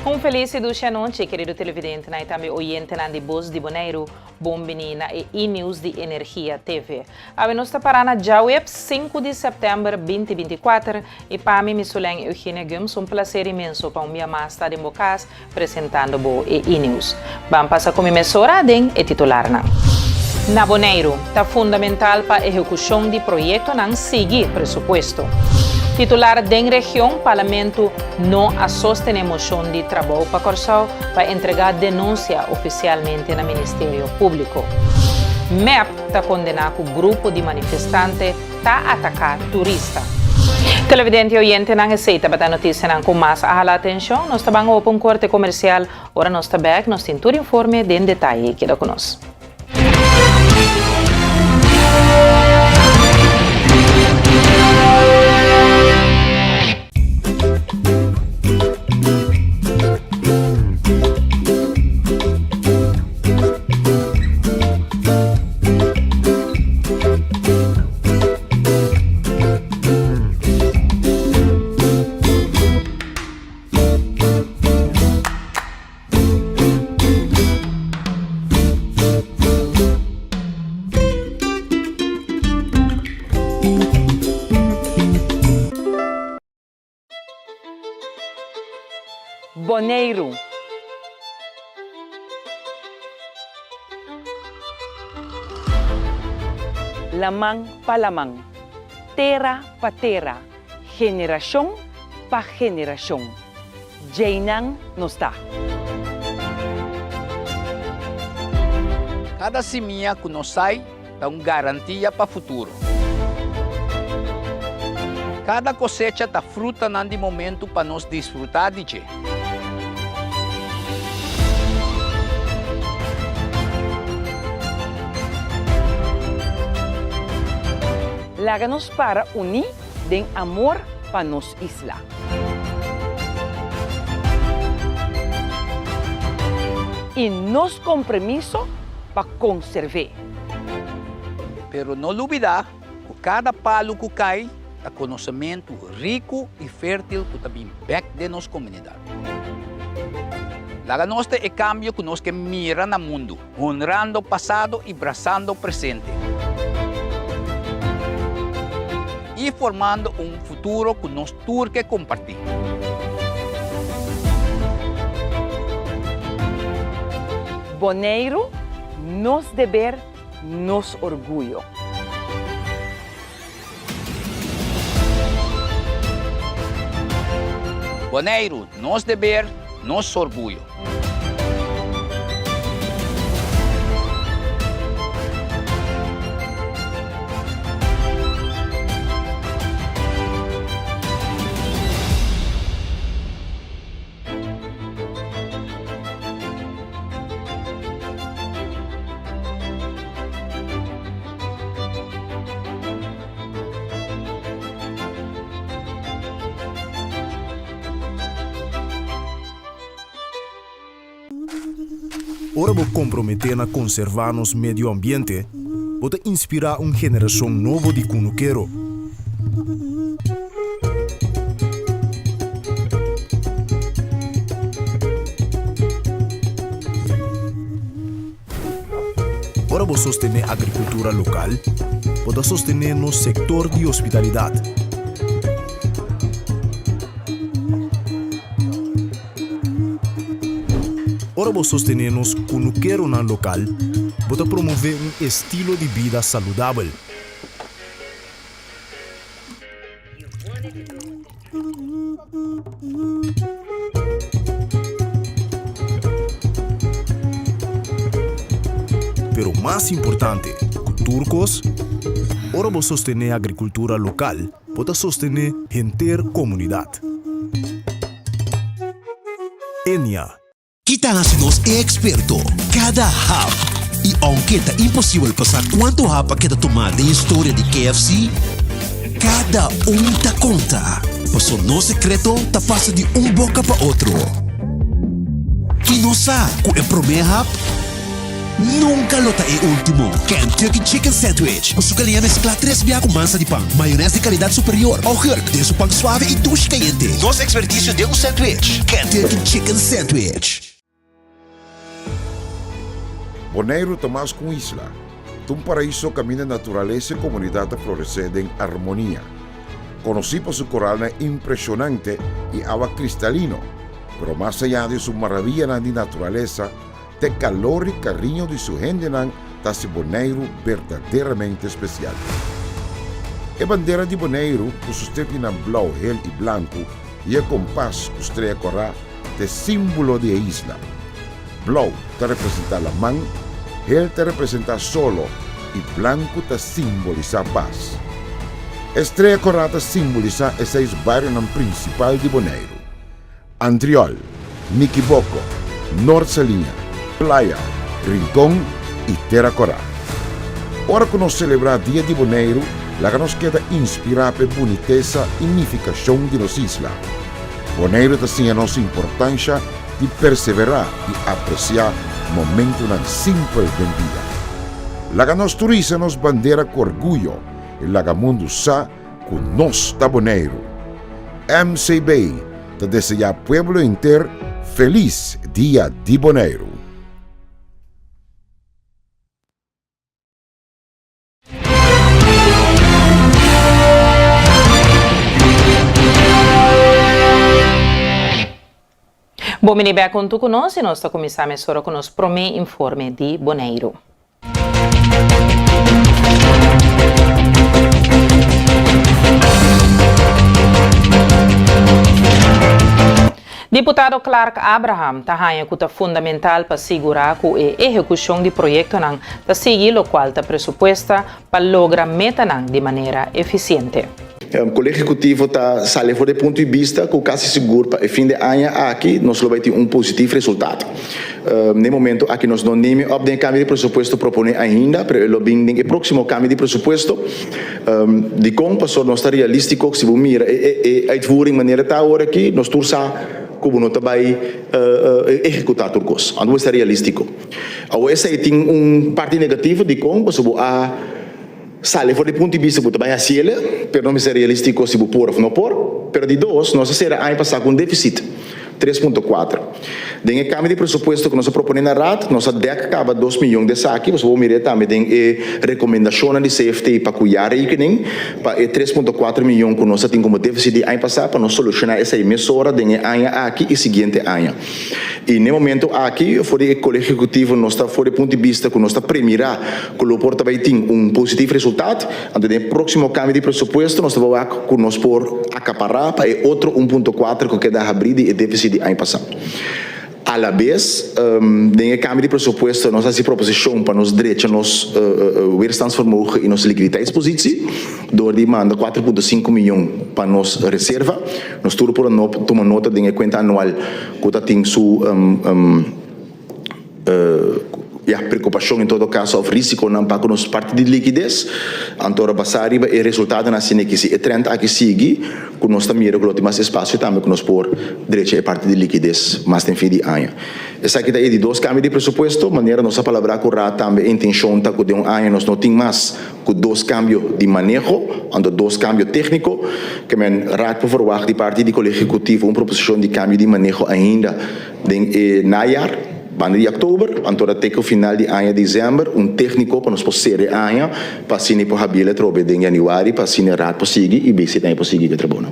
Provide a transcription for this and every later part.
Un felis i dushi anochi, kerido televidentenan i tambe oyentenan di Bos di Boneiru. Bon bini na e E-News di Energia TV. Awe nos ta pará na djaweps sinku di sèptèmber 2024 i pa mi, Misolen Eugenia Gumbs, un plaser inmenso pa un bia mas ta den bo kas presentando bo e E-News. Ban pasa ku mi mesora den e titularnan. Na Boneiru, ta fundamental pa ehekushon di proyektonan sigui presupuesto. Titular den region, Parlamentu no a sostené moshon di Trabou pa Kòrsou pa entregá denunsia ofisialmente na Ministerio Públiko. Mep ta kondená ku grupo di manifestante ta ataká turista. Televidente i oyentenan, esei tabata notisianan ku mas a hala atenshon. Nos ta ban opa un korte komersial. Ora nos ta bèk, nos tin tur informe den detaye. Keda ku nos. Boneiru. Laman pa laman, tera pa tera, generashon pa generashon. Djeinan nos ta. Kada simia ku nos sai ta un garantia pa futuro. Kada kosecha ta frutanan di momentu pa nos disfrutá di dje. Laga nos para uní den amor pa nos isla. I nos kompromiso pa konserv'é. Pero no lubidá ku kada palu ku kai ta konosementu riku i fértil ku ta bin bèk den nos komunidat. Laga nos ta e kambio ku nos ke mira na mundu, honrando pasado i brasando presente. I formando un futuro ku nos tur ke kompartí. Boneiru, nos deber, nos orguyo. Boneiru, nos deber, nos orguyo. Ora bo komprometé na konservá nos medio ambiente, bo ta inspirá un generashon nobo di kunukero. Ora bo sostené agrikultura lokal, bo ta sostené nos sektor di hospitalidat. Ora bo sostené nos kunukeronan lokal, bo ta promové un estilo di bida saludabel. Pero mas importante ku tur kos, ora bo sostené agrikultura lokal, bo ta sostené henter komunidat. Enia. Kita hasi nos e eksperto kada hap. I ounke ta imposibel pa sa kuantu hap a keda tumá den historia di KFC, kada un ta konta, paso nos sekreto ta pasa di un boka pa otro. I nos sa ku e promé hap nunka lo ta e último. Kentucky Chicken Sandwich ku su kaliña mesklá tres bia ku mansa di pan, mayonès di kalidat superior, augurk den su pan suave i dushi kayente. Nos ekspertisio den un sandwich, Kentucky Chicken Sandwich. Boneiru ta mas ku un isla. Ta un paraiso kaminda naturalesa i komunidat ta floresé den armonia. Konosí pa su koralnan impreshonante i awa kristalino, pero mas ayá di su maraviyanan di naturalesa, ta e kalor i kariño di su hendenan ta hasi Boneiru berdaderamente spesial. E bandera di Boneiru, ku su strepinan blou, hel i blanku, i e kompas ku strea kòrá, ta e símbolo di e isla. Blou ta representá laman, hel ta representá solo i blanku ta simbolisá pas. E strea kòrá ta simbolisá e seis barionan prinsipal di Boneiru, Antriol, Nikiboko, Nort Saliña, Playa, Rincon i Tera Kòrá. Ora ku nos selebrá Dia di Boneiru, laga nos keda inspirá pa e bunitesa i nifikashon di nos isla. Boneiru ta siña nos importansha di perseverá i apresiá momentunan simpel den bida. Laga nos tur hisa nos bandera ku orguyo i laga mundu sa ku nos ta Boneiru. MCB ta deseá pueblo henter felis Dia di Boneiru. Bon bini bek huntu ku nos i nos ta kuminsá mesora ku nos promé informe di Boneiru. Diputado Clark Abraham ta haña ku ta fundamental pa sigurá ku e ehekushon di proyektonan ta sigui lokual ta presupuesta pa logra metanan di manera efisiente. Kolegio Ehekutivo ta sali for di e punto di bista ku kasi sigur pa e fin di aña aki nos lo bai tin un positief resultado. Na e momento aki nos no neme op den e kambio di presupuesto proponé ainda, pero e lo bin den e próksimo kambio di presupuesto. Dikon? Pasobra nos ta realístiko, si bo mira e uitvoering manera ta awor aki, nos tur sa ku bo no ta bai ehekutá tur kos. Anto bo mester realístiko. Awor esei tin un parti negativo, dikon? Pasobra bo a sali for di punto di bista ku bo ta bai hasiel, pero no mester realístiko si bo por òf no por. Pero di dos, nos a sera aña pasá ku un défisit. 3.4. Den e kambio di presupuesto ku nos a proponé na Raad, nos a dèk kaba 2 miyon di esaki, pasobra bo mir'é tambe den e rekomendashonnan di CFT pa ku jaarrekening, pa e 3.4 miyon ku nos a tin komo défisit di aña pasá, pa nos solushoná esei mesora den e aña aki i siguiente aña. I n'e momento aki, for di e Kolegio Ehekutivo nos ta for di e punto di bista ku nos ta premirá ku lo por ta bai tin un positief resultat, Anto den e próksimo kambio di presupuesto nos ta por wak ku nos por akapará pa e otro 1.4 ku keda habrí di e défisit di aña pasá. Alabes, den e kambio di presupuesto nos a hasi proposishon pa nos drecha nos weerstandsvermogen i nos likiditeitspositie dor di manda 4.5 miyon pa nos reserva. Nos tur por a tuma nota den e kuenta anual ku ta tin su. Ya, preokupashon en todo kaso òf risikonan pa ku nos parti di likides. Anto ora basá riba e resultadonan asina ki si e trend aki sigui ku nos ta mira ku lo tin mas espasio tambe ku nos por drecha e parti di likides mas den fin di aña. Esaki ta e di dos kambio di presupuesto, manera nos a palabrá ku Raad tambe e intenshon ta ku den un aña nos no tin mas ku dos kambio di maneho, anto dos kambio tékniko. Ke men Raad por ferwagt di parti di Kolegio Ehekutivo un proposishon di kambio di maneho ainda. Den e najaar, banda di oktober, anto ta te ku final di aña desèmber, un tékniko pa nos por sera e aña pa asina e por habiel atrobe den yanüari pa asina e raad por sigui i bc tambe por sigui ku e trabounan.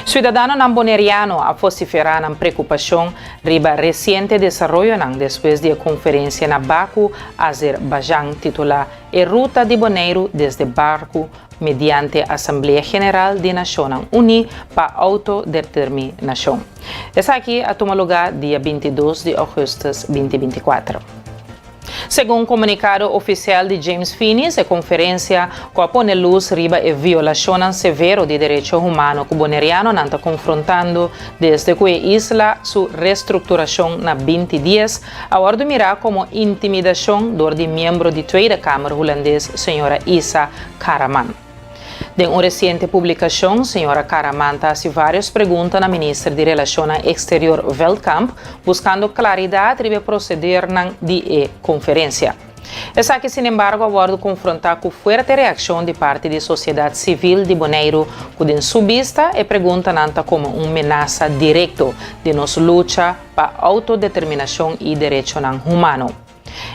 Siudadanonan boneriano a vosiferá nan preokupashon riba resiente desaroyonan despues di e konferensia na Baku, Azerbaijan titulá E Ruta di Boneiru desde Barku mediante Asamblea General di Nashonnan Uní pa Outodeterminashon. Esaki a tuma lugá dia 22 di ougùstùs 2024. Segun komunikado ofisial di James Finies, e konferensia ku a pone lus riba e violashonnan severo di derecho humano ku bonerianonan ta konfrontando desde ku e isla su restrukturashon na 2010, a wòrdu mirá komo intimidashon dor di miembro di Tweede Kamer hulandes señora Isa Karaman. Den un resiente publikashon, señora Karaman ta hasi vários pregunta na minister di Relashonnan Eksterior Veldkamp, buskando klaridat riba e prosedernan di e konferensia. Esaki sinembargo a wòrdu konfrontá ku fuerte reakshon di parti di sosiedat sivil di Boneiru ku den su bista e preguntanan ta komo un menasa direkto di nos lucha pa outodeterminashon i derechonan humano.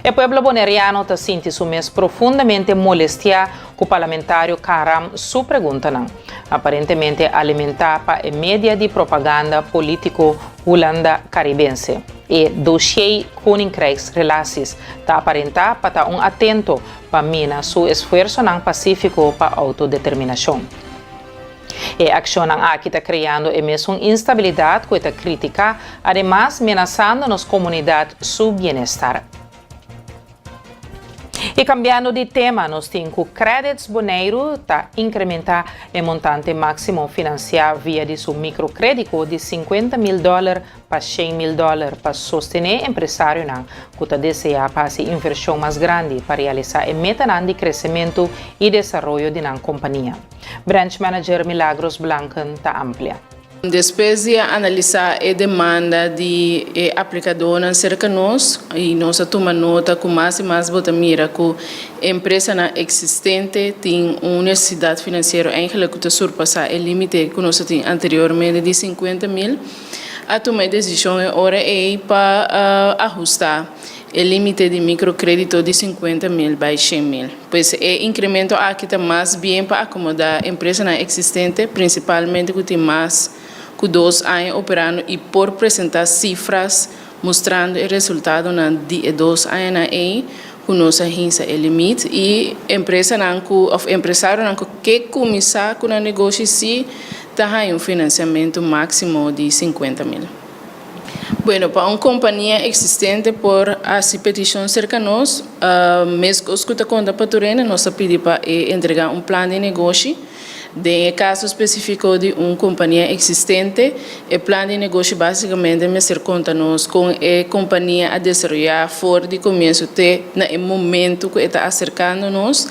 E pueblo boneriano ta sinti su mes profundamente molestiá ku parlamentario Karam su preguntanan, aparentemente alimentá pa e media di propaganda polítiko Hulanda Karibense. E dossier Koninkrijksrelaties ta aparentá pa ta un atento pa mina su esfuersonan pasífiko pa outodeterminashon. E akshonnan aki ta kreando e mesun instabilidat ku e ta kritiká, ademas menasando nos komunidat su bienestar. I kambiando di tema, nos tin ku Credits Boneiru ta inkrementá e montante máksimo finansiá via di su mikrokrédiko di 50.000 dòler pa 100.000 dòler pa sostené empresarionan ku ta deseá pa hasi invershon mas grandi pa realisá e metanan di kresementu i desaroyo di nan kompania. Branch Manager Milagros Blanken ta amplia. Despues di a analisá e demanda di e aplikadónan serka nos i nos a tuma nota ku mas i mas bo ta mira ku empresanan eksistente tin un nesesidat finansiero eigenlik ku ta surpasá e límite ku nos a tin anteriormente di 50.000, a tuma e desishon e ora ei pa ahustá e límite di mikrokrédito di 50.000 bai 100.000. Pues e inkremento aki ta mas bien pa akomodá empresanan eksistente, prinsipalmente ku tin mas ku 2 aña operando i por presentá sifras mustrando e resultadonan di e 2 añanan ei ku nos a hinsa e limit i empresanan ku òf empresarionan ku ke kuminsá ku nan negoshi sí ta haña un finansiamentu máksimo di 50.000. Bueno, pa un kompania eksistente por hasi petishon serka nos, meskos ku ta konta pa tur hende, nos ta pidi pa e entregá un plan di negoshi. Den e kaso spesífiko di un kompania eksistente, e plan di negoshi básikamente mester konta nos kon e kompania a desaroyá for di komienso te na e momentu ku e ta aserkando nos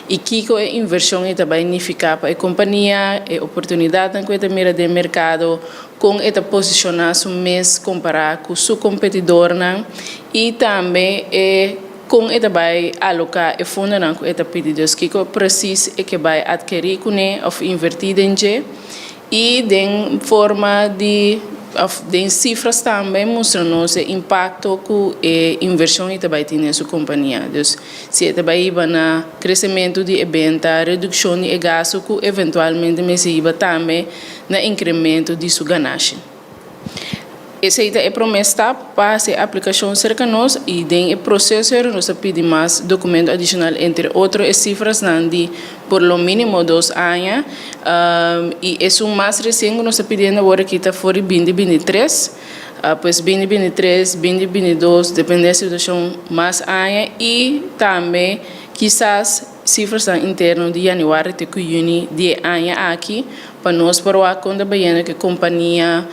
i kiko e invershon ei ta bai nifiká pa e kompania, e oportunidatnan ku e ta mira den merkado, kon e ta posishoná su mes kompará ku su kompetidornan i tambe e kon e ta bai aloká e fondonan ku e ta pidi. Dus kiko presis e ke bai atkerí kuné òf invertí den dje i den forma di òf den sifras tambe mustra nos e impakto ku e invershon ei ta bai tin den su kompania. Dus si e ta bai hiba na kresementu di e benta, redukshon di e gastu ku eventualmente mester hiba tambe na incremento di su ganashi. Esey ta e prome stap pa haci e aplicacion cerca nos y den e proceso ero nos ta pidi mas documento adicional, entre otro e cifrasnan di por lo minimo 2 aña y esun mas recien cu nos ta pidiendo awor aki ta for di 2023, pues 2023, 2022, depende e situacion mas aña y tambe kisas sifrasnan interno di yanüari te ku yüni di e aña aki pa nos por wak kon ta bayendo ku e kompania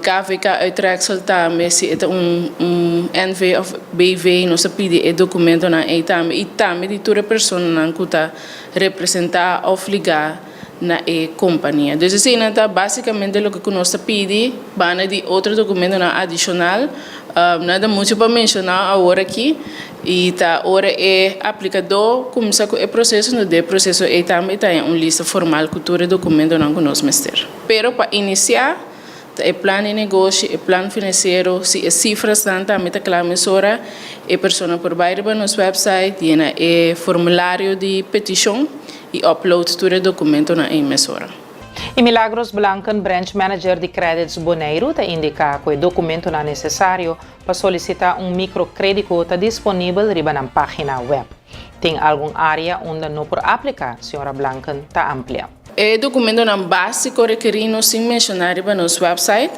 KVK Uittreksel tambe si e ta un un NV òf BV nos ta pidi e dokumentonan ei tambe i tambe di tur e personanan ku ta representá òf ligá na e kompania. Dus eseinan ta básikamente loke ku nos ta pidi banda di otro dokumentonan adishonal. Nada muchu pa menshoná awor aki i ta ora e aplikadó kuminsá ku e proseso, no den e proseso ei tambe ta haña un lista formal ku tur e dokumentonan ku nos mester. Pero pa inisiá ta e plan di negoshi, e plan finansiero, si e sifrasnan tambe ta kla mesora e persona por bai riba nos wèpsait, yena e formulario di petishon i upload tur e dokumentonan ei mesora. I Milagros Blanken, branch manager di Credits Boneiru, ta indiká ku e dokumentonan nesesario pa solisitá un mikrokrédiko ta disponibel riba nan página wèp. Tin algun área unda no por apliká, señora Blanken ta amplia. E dokumentonan básiko rekerí nos tin menshoná riba nos wèpsait.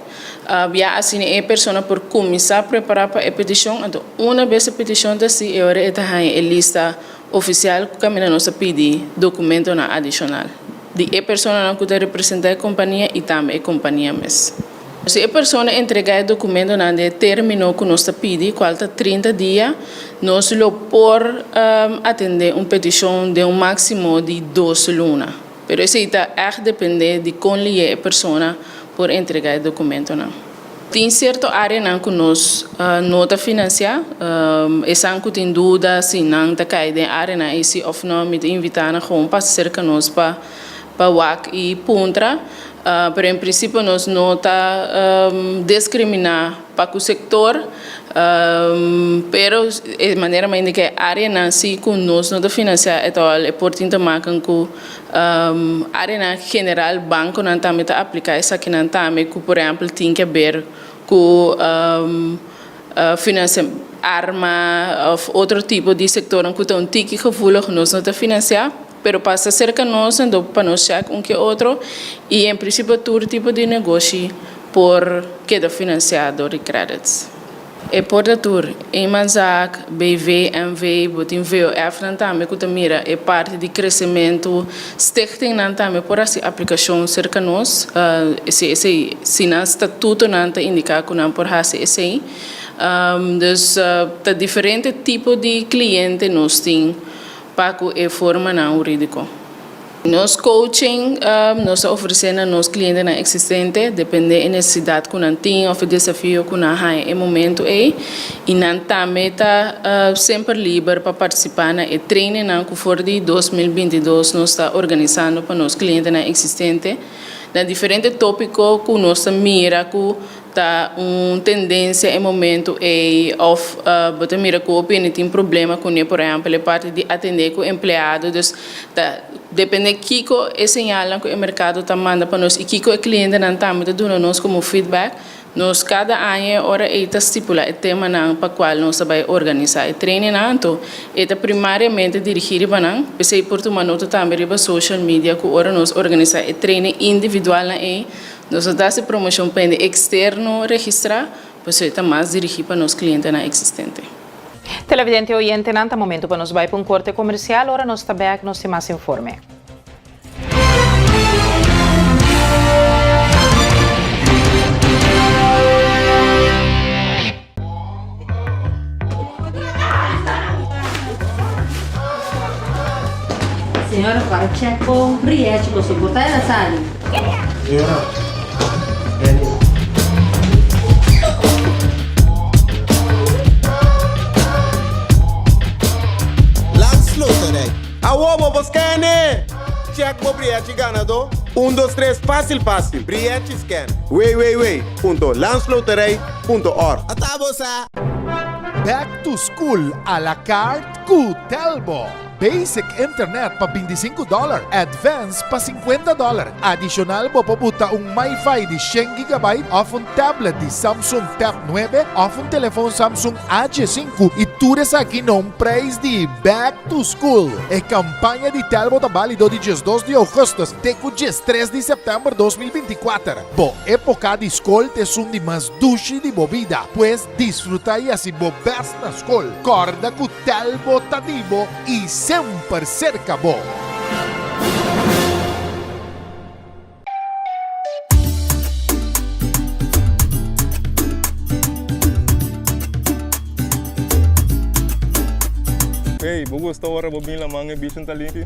Ya asina e persona por kuminsá prepará pa e petishon. Anto una bes e petishon ta hasi, e ora e ta haña e lista ofisial ku kaminda nos ta pidi dokumentonan adishonal di e personanan ku ta representá e kompania i tambe e kompania mes. Si e persona entregá e dokumentonan den e término ku nos ta pidi, kual ta 30 dia, nos lo por atendé un petishon den un máksimo di dos luna. Pero esei ta ègt dependé di kon lié e persona por entregá e dokumentonan. Tin sierto áreanan ku nos no ta finansiá. Esan ku tin duda si nan ta kai den áreanan ei si òf no, mi ta invitá nan gewoon pasa serka nos pa pa wak i puntra. Pero en prinsipio nos no ta diskriminá pa ku sektor, pero e manera mi a indiká e áreanan si ku nos no ta finansiá etòl e por tin ta makan ku áreanan general bankonan tambe ta apliká esakinan tambe ku por ehèmpel tin ke ber ku finansia arma òf otro tipo di sektornan ku ta un tiki gevoelig nos no ta finansiá. Pero pasa serka nos anto pa nos chèk un ke otro i en prinsipio tur tipo di negoshi por keda finansiá dor di credits. E por ta tur, eenmanszaak, BV, NV, bo tin VOF-nan tambe ku ta mira e parti di kresementu, stichtingnan tambe por hasi aplikashon serka nos, si esei, si nan statutonan ta indiká ku nan por hasi esei. Dus ta diferente tipo di kliente nos tin. Pa ku e formanan hurídiko. Nos coaching nos ta ofresé na nos klientenan eksistente, dependé e nesesidat ku nan tin òf e desafio ku nan haña e momentu ei. I nan tambe ta semper liber pa partisipá na e trainingnan ku for di 2022 nos ta organisando pa nos klientenan eksistente na diferente tópiko ku nos ta mira ku Ta un tendencia e momento ey of bo ta mira cu hopi hende tin problema cune, por ehempel e parti di atende cu empleado, dus ta depende kico e señalnan cu e mercado ta manda pa nos y kico e clientenan tambe ta duna nos como feedback, nos cada aña e ora ey ta stipula e temanan pa cual nos ta bay organisa e trainingnan, anto e ta primariamente dirigi riba nan, p'esey por tuma nota tambe riba social media cu ora nos organisa e training individualnan ey, Nos no ta hasi promoshon pa hende eksterno registrá, pasobra e ta mas dirigí pa nos klientenan eksistente. Televidente i oyentenan, ta momentu pa nos bai pa un korte komersial. Ora nos ta bèk, nos tin mas informe. Señora para check bo briechi bo so bota el a sali. Señora, Benny. Landsloterij. Awo bo por scan-e! Check bo briechi ganadó. Un dos tres fácil fácil. Briechi scan. Www punto landsloterij punto org. Ata bo sa! Back to school a la carte ku Telbo! Basic internet pa 25 dollar, Advance pa 50 dollar. Adicional bo por buta un MiFi di 100 gigabyte of un tablet di Samsung Tab 9 of un telefon Samsung H5 y tur esaki na un prijs di Back to School. E campaña di Telbo ta balido di 12 di augustus te cu 13 di september 2024. Bo époka di skol ta esun di mas dushi di bo bida, pues disfruta i hasi bo bèst na skol. Kòrda ku Telbo ta di bo i semper serka bo! Hey, bo gusta ora bo bin laman e bichin ta limpi?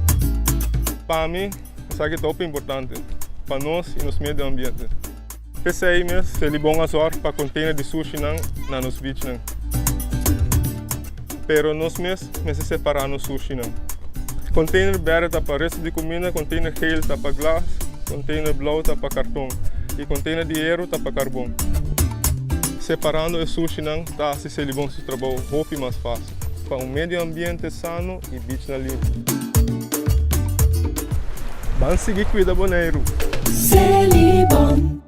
Pa mi, Esaki ta hopi importante pa nos i nos medio ambiente. P'esei mes Selibon a zòrg pa container di sushinan na nos beachnan. Pero nos mes mester separá nos sushinan. Container berde ta pa resto di kuminda, container geel ta pa glas, container blou ta pa karton i container di heru ta pa karbon. Separando e sushinan ta hasi Selibon su trabou hopi mas fásil. Pa un medio ambiente sano i beachnan limpi. Ban sigui cuida Boneiru! Selibon.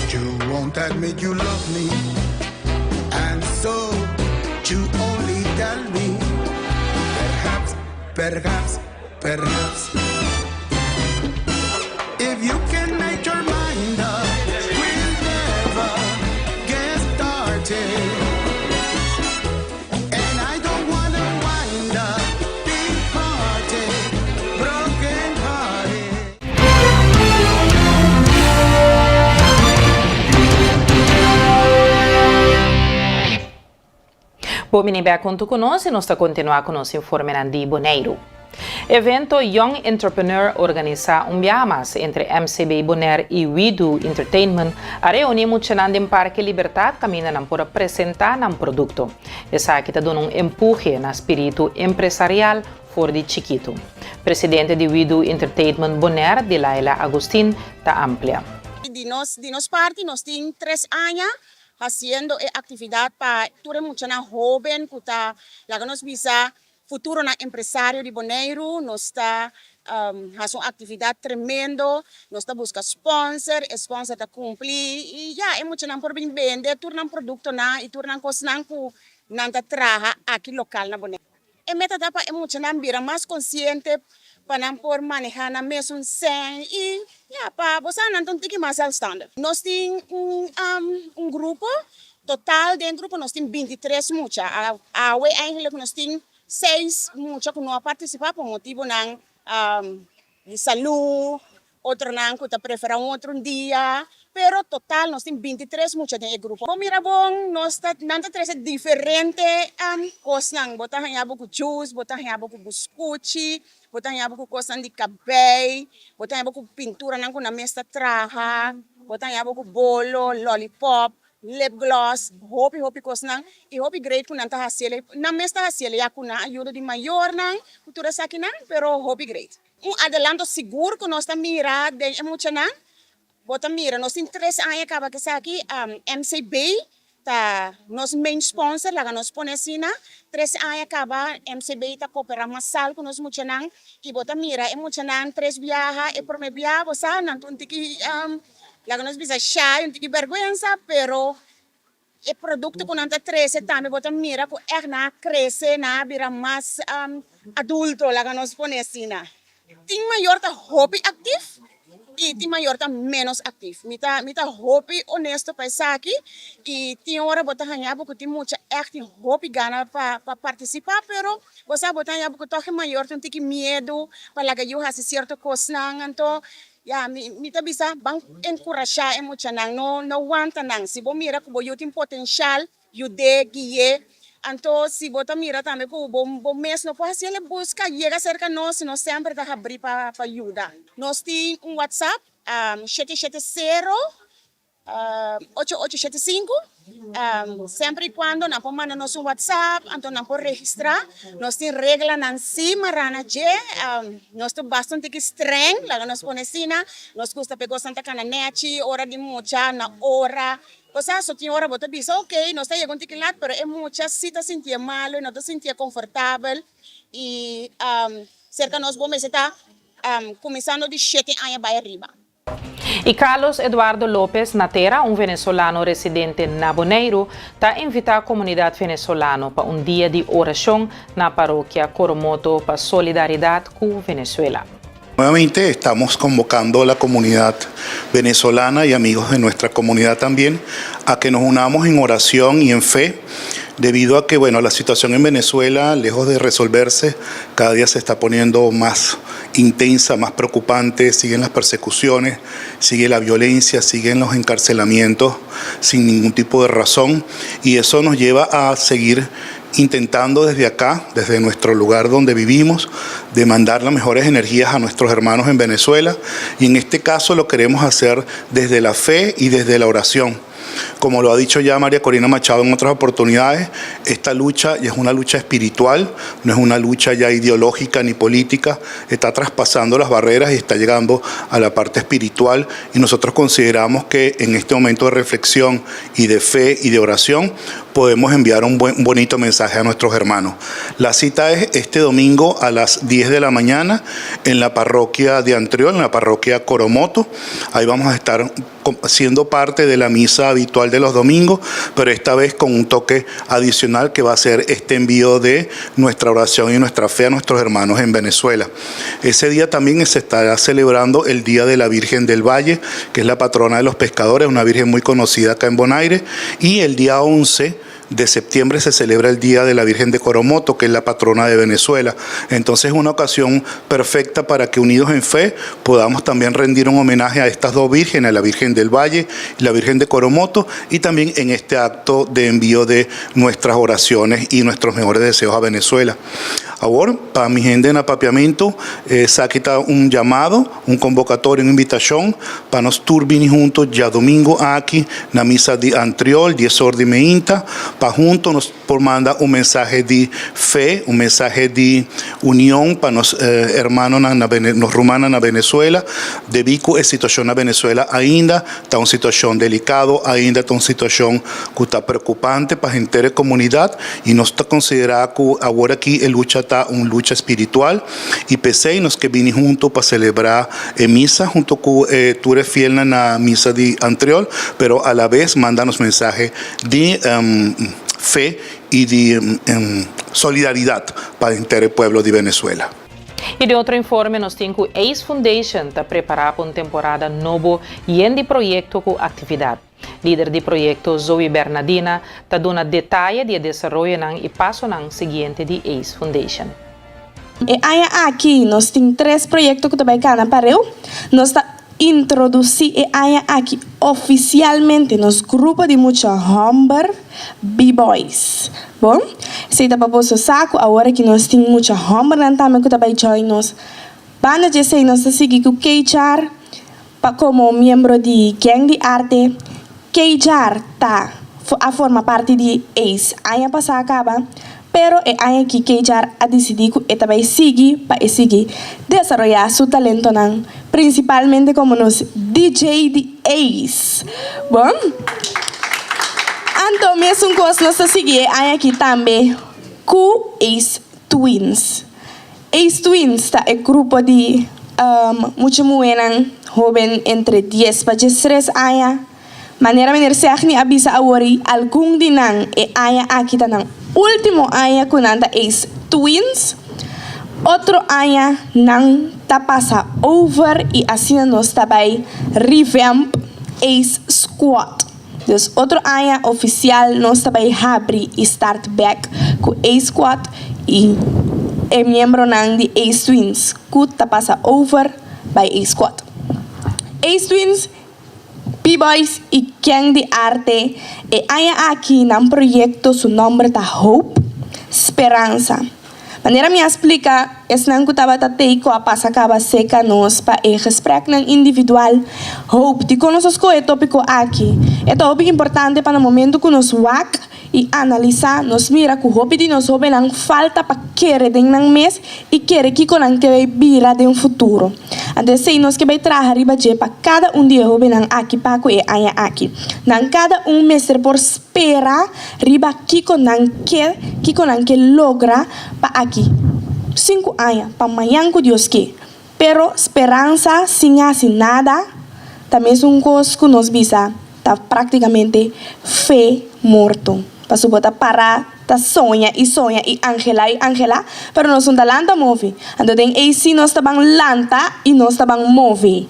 You won't admit you love me And so you only tell me Perhaps. Perhaps, perhaps. If you can make your mind up, we'll never get started. And I don't wanna wind up departed, broken hearted. Bo bini bek huntu ku nos i nos ta kontinuá ku nos informenan di Boneiru. Evento Young Entrepreneur organisá un biaha mas entre MCB Bonaire i We Do Entertainment a reuní muchanan den Parke Libertad kaminda nan por a presentá nan produkto. Esaki ta duna un empuhe na spiritu empresarial for di chikitu. Presidente di We Do Entertainment Bonaire, Delaila Agustin, ta amplia. Di nos di nos parti nos tin tres aña Hasiendo e aktividat pa tur e muchanan hóben ku ta laga nos bisa futuronan empresario di Boneiru. Nos ta hasi un aktividat tremendo, nos ta buska spònser, e spònser ta kumpli i ya e muchanan por bin bende tur nan produktonan i tur nan kosnan ku nan ta traha aki lokal na Boneiru. E meta ta pa e muchanan bira mas konsiente pa nan por manehá nan mesun sèn i ya pa bo sa nan ta un tiki mas sèlfstandig. Nos tin un un grupo, total den grupo nos tin bintitres mucha. Awe eigentlik nos tin seis mucha ku no a partisipá pa motibunan di salú, Otronan ku ta preferá un otro dia, pero total nos tin bintitres mucha den e grupo. Bo mira bon, nos ta, nan ta trese diferente kosnan. Bo ta haña bo ku juice, bo ta haña bo ku buskuchi, bo ta haña bo ku kosnan di kabei, bo ta haña bo ku pinturanan ku nan mes ta traha, bo ta haña bo ku bolo, lollipop, lip gloss, hopi hopi kosnan i hopi great ku nan ta hasi el. Nan mes ta hasi el ya ku nan ayuda di mayornan ku tur esakinan, pero hopi great. Un adelanto sigur ku nos ta mira den e muchanan, bo ta mira nos tin tres aña kaba ku esaki, MCB ta nos main sponsor, laga nos pone asina, tres aña kaba MCB ta koperá masal ku nos muchanan i bo ta mira e muchanan tres biaha, e promé biaha bo sa nan ta un tiki laga nos bisa shy, un tiki bèrgwensa, pero E produkto ku nan ta trese tambe bo ta mira ku ègt nan a krese, nan a bira mas adulto, laga nos pone asina. Tin mayor ta hopi aktif i tin mayor ta ménos aktif. Mi ta mi ta hopi onesto pa esaki i tin ora bo ta haña bo ku tin mucha ègt tin hopi gana pa pa partisipá pero bo sa bo ta haña bo ku tòg e mayor tin un tiki miedu pa laga yu hasi sierto kosnan anto Ya, mi mi ta bisa ban enkurashá e muchanan, no no wanta nan. Si bo mira ku bo yu tin potenshal, yud'é, gui'é. Anto si bo ta mira tambe ku bo bo mes no por hasiel e buska, yega serka nos, nos semper ta habrí pa pa yuda. Nos tin un WhatsApp, shete shete sero Ocho ocho shete sinku, Semper i kuando nan por manda nos un whatsapp, anto nan por registrá. Nos tin reglanan sí mará na dje. Nos ta basta un tiki streng, laga nos pone asina. Nos gusta pa e kosnan ta kana nèchi, ora di mucha na ora. Osea, so tin ora bo ta bisa, ok, nos ta yega un tiki lat, pero e mucha sí ta sintié malu, e no ta sintié konfortabel. I serka nos bo mester ta kuminsando di shete aña bai ariba. Y Carlos Eduardo Lopez Natera, un venezolano residente na Boneiru, ta invita comunidad venezolano pa un dia di oracion na parokia Coromoto pa solidaridad cu Venezuela. Nuevamente estamos convocando a la comunidad venezolana y amigos de nuestra comunidad también a que nos unamos en oración y en fe, debido a que bueno, la situación en Venezuela, lejos de resolverse, cada día se está poniendo más intensa, más preocupante, siguen las persecuciones, sigue la violencia, siguen los encarcelamientos sin ningún tipo de razón y eso nos lleva a seguir intentando desde acá, desde nuestro lugar donde vivimos, de mandar las mejores energías a nuestros hermanos en Venezuela y en este caso lo queremos hacer desde la fe y desde la oración. Como lo ha dicho ya María Corina Machado en otras oportunidades, esta lucha ya es una lucha espiritual, no es una lucha ya ideológica ni política, está traspasando las barreras y está llegando a la parte espiritual y nosotros consideramos que en este momento de reflexión y de fe y de oración podemos enviar un, buen, bonito mensaje a nuestros hermanos. La cita es este domingo a las 10 de la mañana en la parroquia de Antriol, en la parroquia Coromoto. Ahí vamos a estar siendo parte de la misa habitual de los domingos, pero esta vez con un toque adicional que va a ser este envío de nuestra oración y nuestra fe a nuestros hermanos en Venezuela. Ese día también se estará celebrando el Día de la Virgen del Valle, que es la patrona de los pescadores, una virgen muy conocida acá en Bonaire, y el día 11 de septiembre se celebra el Día de la Virgen de Coromoto, que es la patrona de Venezuela. Entonces es una ocasión perfecta para que unidos en fe podamos también rendir un homenaje a estas dos vírgenes, a la Virgen del Valle y la Virgen de Coromoto, y también en este acto de envío de nuestras oraciones y nuestros mejores deseos a Venezuela. Awor, pa mi hende na Papiamento, esaki ta un llamado, un convocatorio, un invitacion pa nos tur bini hunto diadomingo aki na misa di Antriol, dies or di meinta, pa hunto nos por manda un mensahe di fe, un mensahe di union pa nos hermanonan na nos rumannan na Venezuela, debí cu e situacion na Venezuela ainda ta un situacion delicado, ainda ta un situacion cu ta preocupante pa henter e comunidad y nos ta considera cu awor aki e lucha ta un lucha espiritual y p'esey nos ke bini hunto pa celebra e misa hunto cu e tur e fielnan na misa di Antriol, pero a la vez manda nos mensahe di fe y di solidaridad pa henter e pueblo di Venezuela. Y den otro informe nos tin cu Ace Foundation ta prepara pa un temporada nobo yen di proyecto cu actividad. Lider di proyecto Zoe Bernadina ta duna detaye di e desaroyonan y pasonan siguiente di Ace Foundation. E aña aki nos tin tres proyecto cu ta bay cana pareu. Nos ta introduci e aña aki oficialmente nos grupo di mucha homber B-boys. Bon, esey ta pa boso sa cu awor aki nos tin mucha hombernan tambe cu ta bay join nos. Banda dje esey nos ta sigui cu Keichar pa como miembro di Gang di Arte. Keichar ta a forma parti di Ace aña pasa caba, pero e aña aki Keichar a dicidi cu e ta bay sigui pa e sigui desaroya su talentonan, principalmente como nos DJ di Ace. Bon, anto mesun cos nos ta sigui e aña aki tambe cu Ace Twins. Ace Twins ta e grupo di mucha muhénan hóben entre dies pa diestres aña. Manera Meneer Segni a bisa awor algun di nan e aña aki ta nan último aña ku nan ta Ace Twins. Otro aña nan ta pasa over i asina nos ta bai revamp Ace Squad. Dus otro aña ofisial nos ta bai habri i start bek ku Ace Squad i e miembronan di Ace Twins ku ta pasa over bai Ace Squad. Ace Twins, B-Boys i Gang di Arte e aña aki nan proyekto su nòmber ta Hope, Speransa. Manera mi a splika, esnan ku tabata tei ku a pasa kaba seka nos pa e gespreknan individual. Hope, dikon nos a skohe e topiko aki? E ta hopi importante pa na momentu ku nos wak i analisá, nos mira ku hopi di nos hóbennan falta pa kere den nan mes i kere kiko nan ke bai bira den futuro. Anto esei nos ke bai traha riba dje pa kada un di e hóbennan aki pa ku e aña aki. Nan kada un mester por spera riba kiko nan ke, kiko nan ke logra pa aki sinku aña, pa mañan ku Dios ke. Pero speransa sin hasi nada ta mesun kos ku nos bisa ta práktikamente fe morto. Pasobra bo ta para ta soña i soña i anhelá i anhelá, pero nos no ta lanta move. Anto den ei sí nos ta ban lanta i nos ta ban move.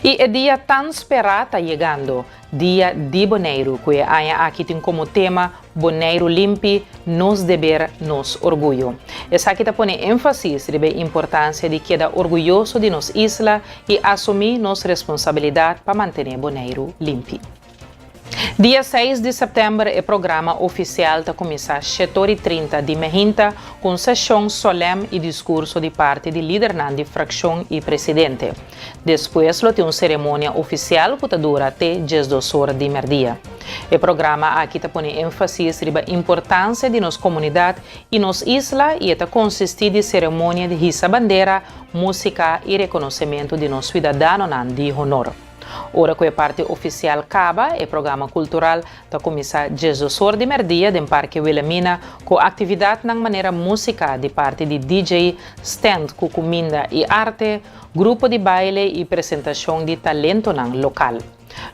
I e dia tan sperá ta yegando. Dia di Boneiru, ku e aña aki tin komo tema Boneiru limpi, nos deber, nos orguyo. Esaki ta pone énfasis riba e importansia di keda orguyoso di nos isla i asumí nos responsabilidat pa mantené Boneiru limpi. Dia seis di sèptèmber e programa ofisial ta kuminsá shetor i trinta di mehinta ku un seshon solèm i diskurso di parti di lidernan di frakshon i presidente. Despues lo tin un seremonia ofisial ku ta dura te diesdos or di mèrdia. E programa aki ta pone énfasis riba importansia di nos komunidat i nos isla i e ta konsistí di seremonia di hisa bandera, músika i rekonosementu di nos suidadanonan di honor. Ora ku e parti ofisial kaba, e programa kultural Ta kuminsá diesdosor di mèrdia den Parke Wilhelmina ku aktividatnan manera músika di parti di DJ, stènt ku kuminda i arte, grupo di baile i presentashon di talentonan lokal.